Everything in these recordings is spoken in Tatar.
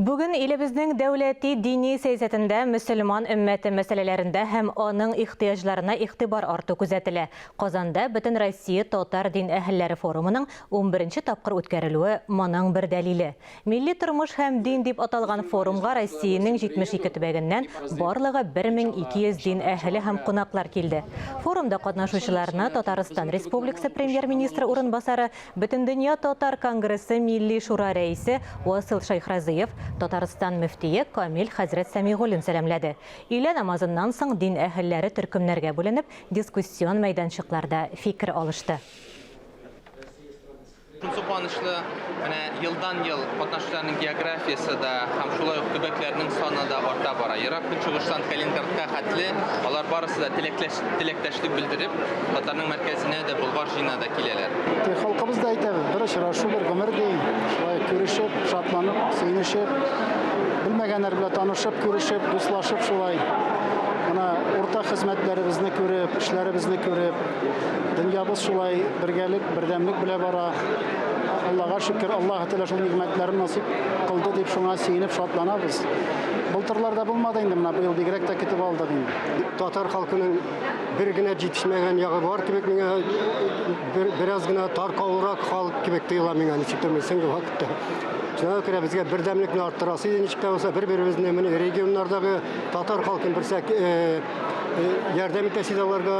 Бүген илебезнең дәүләти дини сәясәтендә мөселман өммәте мәсьәләләрендә һәм аның ихтыяҗларына игътибар арту күзәтелә. Казанда Бөтенроссия татар дин әһелләре форумының унберенче тапкыр үткәрелүе моның бер дәлиле. Милли тормыш һәм дин дип аталган форумга Россиянең 72 төбәгеннән барлыгы 1200 дин әһеле һәм кунаклар килде. Форумда катнашучыларны Татарстан Республикасы Премьер-министры урынбасары Бөтендөнья татар конгрессы Милли шура рәисе Васил Шәйхразыев, Татарстан мөфтие Камил хәзрәт Сәмигуллин сәламләде. Өйлә намазыннан соң дин әһелләре төркемнәргә бүленеп, дискуссион мәйданчыкларда фикер алышты. Шунысы куанычлы, менә елдан-ел катнашучыларның географиясе дә һәм шулай ук төбәкләрнең саны да арта бара. Ерак Көнчыгыштан Калининградка хәтле алар барысы да теләктәшлек белдереп, Татарның мәркәзенә дә, Болгар җыенына да киләләр. Тик халкыбыз да әйтә бит, бер очрашу, бер гомер ди. Шулай күрешеп, шатланып, сөенешеп, белмәгәннәр белән танышып, күрешеп, дуслашып шулай. Менә уртак хезмәтләребезне күреп, эшләребезне күреп, дөньябыз шулай бергәлек, бердәмлек белән бара. Аллага шөкер, Аллаһы Тәгалә шул нигъмәтләрен насыйп кылды дип шуңа сөенеп шатланабыз. Былтырларда булмады инде, менә быел бигрәк тә көтеп алдык инде. Татар халкының Бер генә җитешмәгән ягы бар кебек миңа, бер, бераз гына таркаурак халык кебек тоела миңа ничектер менә соңгы вакытта. Шуңа күрә безгә бердәмлекне арттырасы иде ничек тә булса, бер-беребезне менә регионнардагы татар халкын берсәк э, э, ярдәм итәсе иде аларга,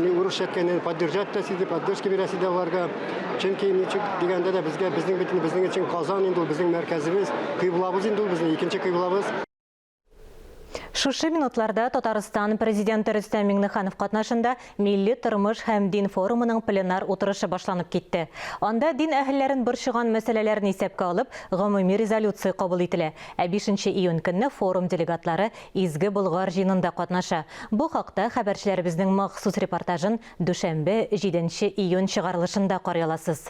урысча әйткәндә поддержать итәсе иде, поддержка бирәсе иде аларга. Чөнки ничек дигәндә дә безгә безнең бит безнең өчен Казан инде ул безнең мәркәзебез, кыйблабыз инде ул безнең икенче кыйблабыз. Шушы минутларда Татарстан Президенты Рөстәм Миңнеханов катнашында Милли тормыш һәм дин форумының пленар утырышы башланып китте. Анда дин әһелләрен борчыган мәсьәләләрне исәпкә алып, гомуми резолюция кабул ителә. Ә бишенче июнь көнне форум делегатлары Изге Болгар җыенында катнаша. Бу хакта хәбәрчеләребезнең махсус репортажын дүшәмбе, җиденче июнь чыгарылышында карый аласыз.